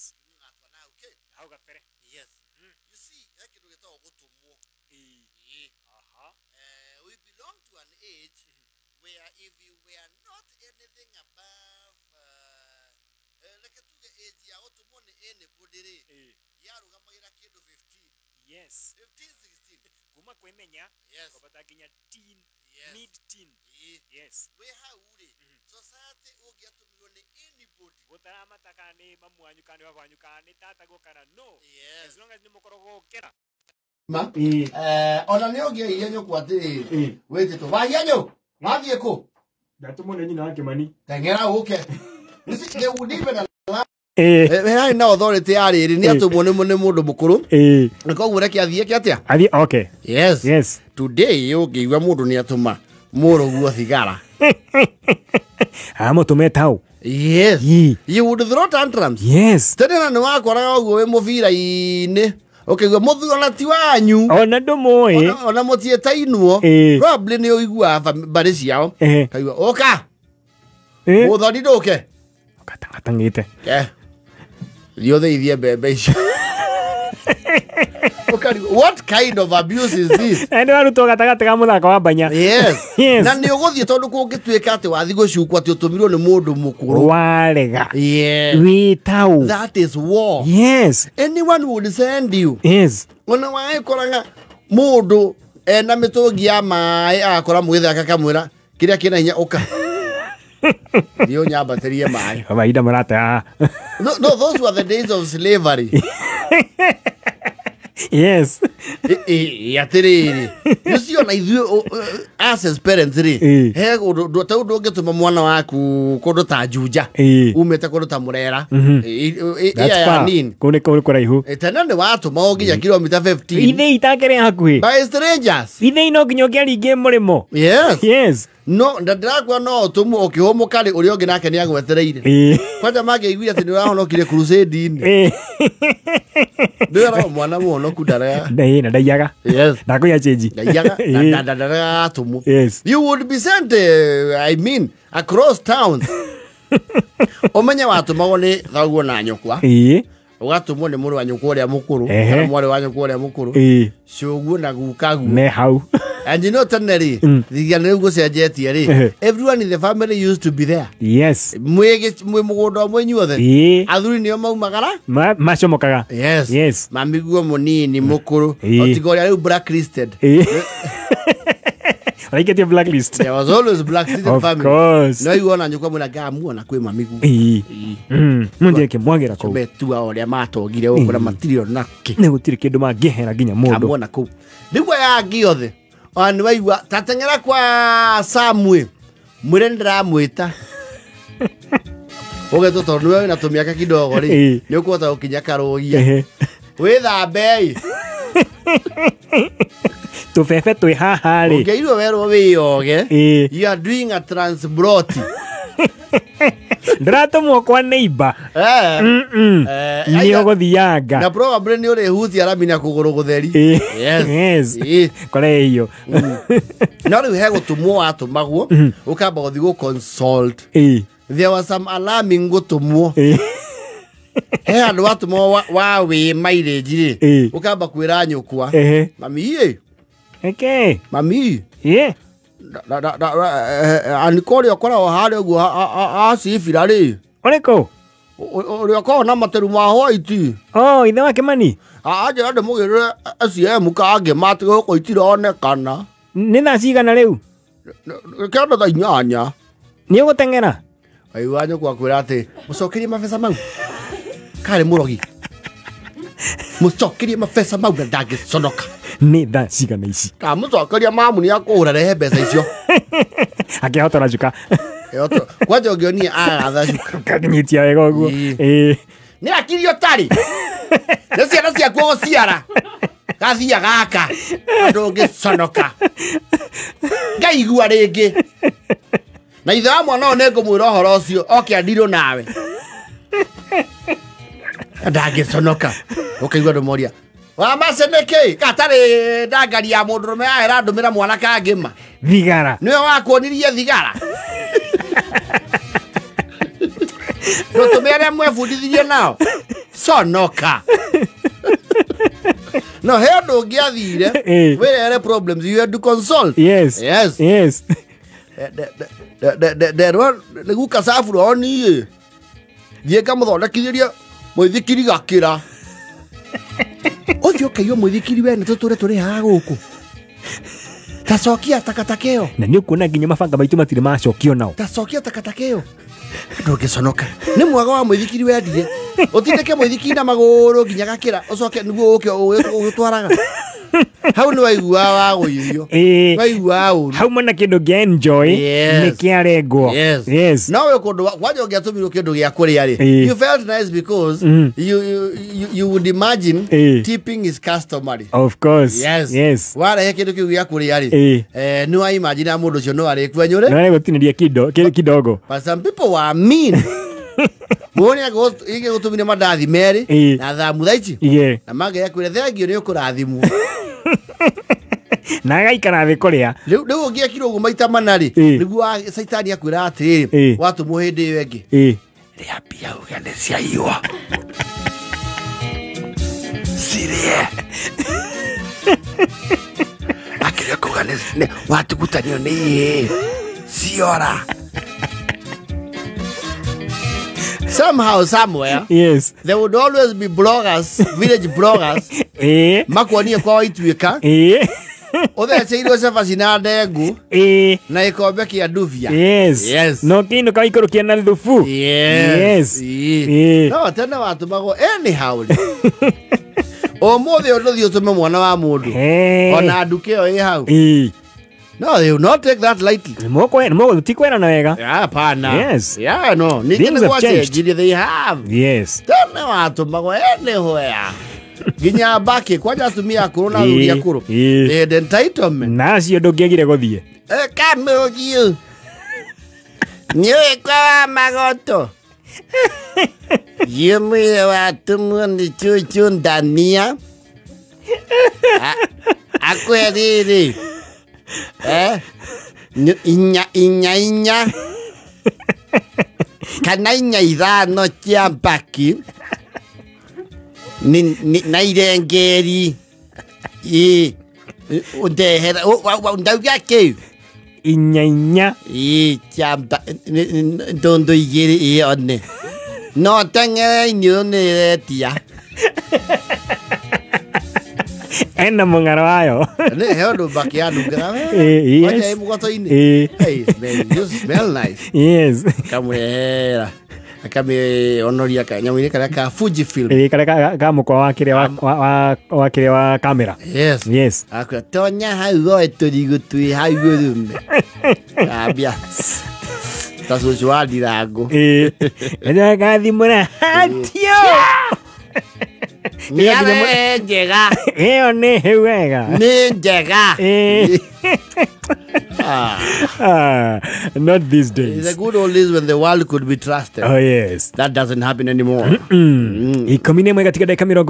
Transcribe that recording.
Yes. Atua na hau kĩ? Hau gabere. Yes. You see, he kĩndũ gĩtagwo gũtũmwo. Ĩĩ. Ĩĩ. Aha. We belong to an age where if you were not anything above reke tuge age ya gũtũmwo nĩ anybody rĩ, Ĩĩ. yarũgamagĩra kĩndũ 15, Yes. 15, 16. Kuma kwĩmenya Yes. kwambata nginya teen. Yes. Mid teen. Ĩĩ. Yes. Wĩ hau rĩ, society ũngĩatũmirwo nĩ anybody. Gũtaramata kana nĩ mamu wanyu kana nĩ baba wanyu kana nĩ tataguo kana no. Yes. As long as nĩ mũkoragwo ũkĩra. Ma? Ĩĩ. Ona nĩ ũngĩairie nyũkwa atĩrĩrĩ, Ĩĩ. wĩtĩtwo wagia nyũ wathiĩ kũ? Ndatũmwo nĩ nyina wa Kĩmani. Teng'era ũke. You see, they would even allow Ĩĩ. Harĩ na authority ya rĩrĩ nĩ atũmwo nĩ mũndũ mũkũrũ. Ĩĩ. Na koguo reke athiĩ eke atĩa? Athiĩ okay. Yes. Yes. Today ũngĩigua mũndũ nĩ atũma mũrũguo thigara. Amũtũmĩte hau. Yes. Ĩĩ. You would throw tantrums. Yes. Tene na nĩ wakoraga ũguo wĩ mũbira-inĩ ũkaigua mũthuri ona ti wanyu, Ona ndũmũĩ. ona mũtiĩtainwo. Ĩĩ. Probably nĩ ũiguaga mbarĩ ciao. Ĩĩ. Kaigua ũka Ĩĩ. mũthoni ndũke. Gatangatangĩte. Ke. Thiĩ ũthĩithie mbembe icio. Ũkarigwo, what kind of abuse is this? Na nĩ warutwo gatagatĩ ga mũthako wa banya. Yes. Yes. Na nĩ ũgũthiĩ tondũ kũngĩtuĩka atĩ wathiĩ gũcukwo atĩ ũtũmirwo nĩ mũndũ mũkũrũ. Warega. Yeah. Wĩ tau. That is war. Yes. Anyone would send you. Yes. Ona wagĩkoraga mũndũ ena mĩtũngi ya maĩ agakora mũgĩthaka akamwĩra kĩrĩa kĩna hinya ũka. Thiĩ ũnyambatĩrie maĩ. Mahinda marate haha. No, no, those were the days of slavery. Yes. Ĩ atĩrĩrĩ, ũcio ona ithuĩ us as parents rĩ, Ĩ. he ũndũ ta ũndũ ũngĩtũma mwana waku kũndũ ta Juja, Ĩ. umĩte kũndũ ta Mũrera, That's ĩa ya far. nini. Kũu nĩ kũndũ kũraihu. Tene nĩ watũmagwo nginya kilomita 15 Ithĩi itakĩrĩ hakuhĩ. by strangers. Ithĩi no nginya ũngĩaringie mũrĩmo. Yes. Yes. No ndĩrakua no ũtũmwo ũkĩhũmũka rĩ, ũrĩa ũngĩ nake nĩ agwetereire. Ĩĩ. Kwanja mangĩaiguire atĩ nĩ ũrahonokire crusade-inĩ. Ĩĩ. Ndĩrera mwana mũhonoku ndarega. Ĩĩ, na ndaiyaga. Yes. Ndakũiya cĩnji. Ndaiyaga na Ĩĩ. ndarega atũmwo. Yes. You would be sent, I mean, across town. Ũmenye watũmagwo nĩ thoguo na nyũkwa, Ĩĩ. ũgatũmwo nĩ mũrũ wa nyũkwa ũrĩa mũkũrũ, Ehe. kana mwarĩ wa nyũkwa ũrĩa mũkũrũ, Ĩĩ. cũguo na gukaguo. Me hau. And you know tene rĩ, thiga nĩ rĩu gũcenjetie rĩ, Ehe. everyone in the family used to be there. Yes. Mwĩ mũgũnda ũmwe inyuothe. Ĩĩ. Athuri nĩo maumagara. Macomokaga. Yes. Yes. Mamiguo mũnini mũkũrũ. Ĩĩ. Otiga ũrĩa rĩu blacklisted. Ĩĩ. Ũraikĩtie blacklist. There was always blacklisted Of family. course. No igua ona nyũkwa mwĩra ngamuona kwĩ mamiguo. Ĩĩ. Mũndũ akĩmwagĩra kũu. Metua ũrĩa matongire gũkũ na matirĩ ona kĩ. Nĩ gũtirĩ kĩndũ mangĩhera nginya mũndũ. Amuona kũu. Rĩu aya angĩ othe ona nĩ waigua ta teng'era kwa Samwe mwĩre nĩ ndĩramwĩta. Ũgetwo tondũ nĩwe wĩna tũmĩaka kidogo rĩ, Ĩĩ. nĩ ũkũhota gũkinya karũgia. Ehe. Wĩthambei. Tũbebe twĩ haha rĩ. Ũngĩairwo werwo wĩyoge. Ĩĩ. You are doing a transbroti. Ndĩratũmwo kwa neighbor. Eh. Mm-mm. Eh, Nĩ aitha- ũgũthianga. Na probably nĩ ũrĩhutia rami na kũgũrũ gũtheri. Ĩĩ. Yes. Yes. Ĩĩ. Kore iyo. No rĩu he gũtũmwo watũmagwo ũkamba gũthiĩ gũ consult. Ĩĩ. There was some alarming gũtũmwo. Ĩĩ. He handũ watũmwo wa wĩ mileage rĩ, Ĩĩ. ũkamba kwĩra nyũkwa. Ehe. Mami ĩ, Okay. mami. Ĩĩ. Aniko ũrĩa ũkoragwo harĩa ũguo acibira rĩ, Ũrĩkũ? ũrĩa ũkoragwo na materu ma white. Oh, ithe wa Kĩmani. Anjĩra ndĩmũgĩrĩre SCM kangĩ mati gũkũ itironekana. Nĩ thaa cigana rĩu? Kĩanda thaa 8. Nĩ ũgũteng'era? Waigua nyũkwa kwĩra atĩ mũcokerie mabeca mau karĩ mũrogi, mũcokerie mabeca mau na ndangĩconoka. Nĩ thaa cigana ici? Kamũcokeria mamu nĩ akũhũra, rehe mbeca icio. Akĩhotora cuka. Kwanja ũngĩonie agatha cuka. Kakinyitia wega ũguo. Ĩĩ. Ĩĩ. Nĩ akiri ũtarĩ nĩ ciana ciaku ũgũciara gathia gaka andũ ũngĩconoka ngaigua rĩngĩ na ithe wa mwana ũyũ nĩ ngũmwĩra ũhoro ũcio oke andirwo nawe ndangĩconoka ũkaigua andũ moria wamace nĩkĩ gatarĩ ndangari ya mũndũrũme ahera ndũmĩra mwana kangĩma. Thigara. Nĩwe wakuonirie thigara ndũtũme arĩa mwebundithirie nao. Sonoka. No he ũndũ ũngĩathire wĩrehere problems you had to consult. Yes. Yes. Yes. Nderwo nĩguka Saburoni thiĩ ngamũthondekithĩrie mũithikiri gakĩra. Ũthiĩ ũkaiywo mũithikiri wene tũtũre tũrĩhaga gũkũ. Tacokia takataka ĩyo. Na nĩ ũkuona nginya mabanga maitũ matirĩ macokio nao. Tacokia takataka ĩyo. Ndũngĩconoka. Nĩ mwaga wa mũithikiri wendire. Ũtindĩke mũithikiri na magũrũ nginya gakĩra ũcoke nĩguo ũke ũgĩtwaraga. Hau nĩ waiguaga wagũithio. Waiguaga ũru. Hau mana kĩndũ kĩa enjoy nĩ kĩarengwo. Yes. Yes. No we kũndũ kwanja ũngĩatũmirwo kĩndũ gĩa kũrĩa rĩ. You felt nice because you would imagine tipping is customary. Of course. Yes. Yes. Warehe kĩndũ kĩu gĩa kũrĩa rĩ. Nĩ wa imagine mũndũ ũcio no arĩkwenyũre. No arĩgũtinĩria kidogo. But some people were mean. Muone igĩgũtũmire mandathi merĩ na thamutha ici. Na mangĩakwĩra thengio nĩ ũkũrathimwo. Na agaikara thĩ kũrĩa. Rĩu ũngĩekire ũguo maita mana rĩ, nĩguo caitani akwĩra atĩrĩrĩ, watũmwo hĩndĩ ĩyo ĩngĩ. Rĩa mbia uge nĩ ciaiywo. Cirĩe. Akĩrĩa kuga nĩ watugutanio nĩ ihĩĩ. Ciora. Somehow, somewhere, yes, there would always be bloggers, village bloggers, makuonie kwa waituĩka, ũtheceirwo cabaci na ndengũ, na gĩkombe kĩa ndubia. Yes. Yes. No kĩndũ kaikũrũkia na thubu. Yes. Yes. No tene watũmagwo anyhow. Ũmũthĩ ũndũ thiĩ ũtũme mwana wa mũndũ. Ona nduka ĩyo ĩ hau. No, they will not take that lightly. Tikwera na wega. Yeah, pana. Yes. Yeah, no. Things have changed. They have. Yes. Tene watũmagwo anywhere. Nginya mbaki kwanja atumia akũrũ na athuri akũrũ. They had entitlement. Na acio ndũngĩagire gũthiĩ. Kamũgiu. Nĩũĩ kwa wa magoto. Yemwe watũmwo nĩ cũcũ ndania. Akwĩ rĩrĩ. Inya inya inya kana inya ithano cia mbaki na irengeri ndehera ndauga kĩu inya inya cia ndondo igĩrĩ ĩ one no teng'ere inyuĩ nĩ ĩretia. Ena mũng'aro wayo. Nĩ he ũndũ mbaki yanungaga. Yes. Mũgoto-inĩ. Hey, you smell nice. Yes. Kamũrehera. Akamĩonoria kanyamũ-inĩ karĩa ka Fujifilm. Karĩa ka mũkwa wa kĩrĩa wa kĩrĩa wa kamera. Yes. Yes. Akwĩra tonya hau woe tũrigũ twĩ hau ũrume. Ambia. Ta cũcũ wa ndirangũ. Gathimũra hatio. Nĩ njega. Ĩyo nĩ hĩu wega. Nĩ njega. Not these days. The good old days when the world could be trusted. Oh yes. That doesn't happen anymore. 11 katika dakika 20.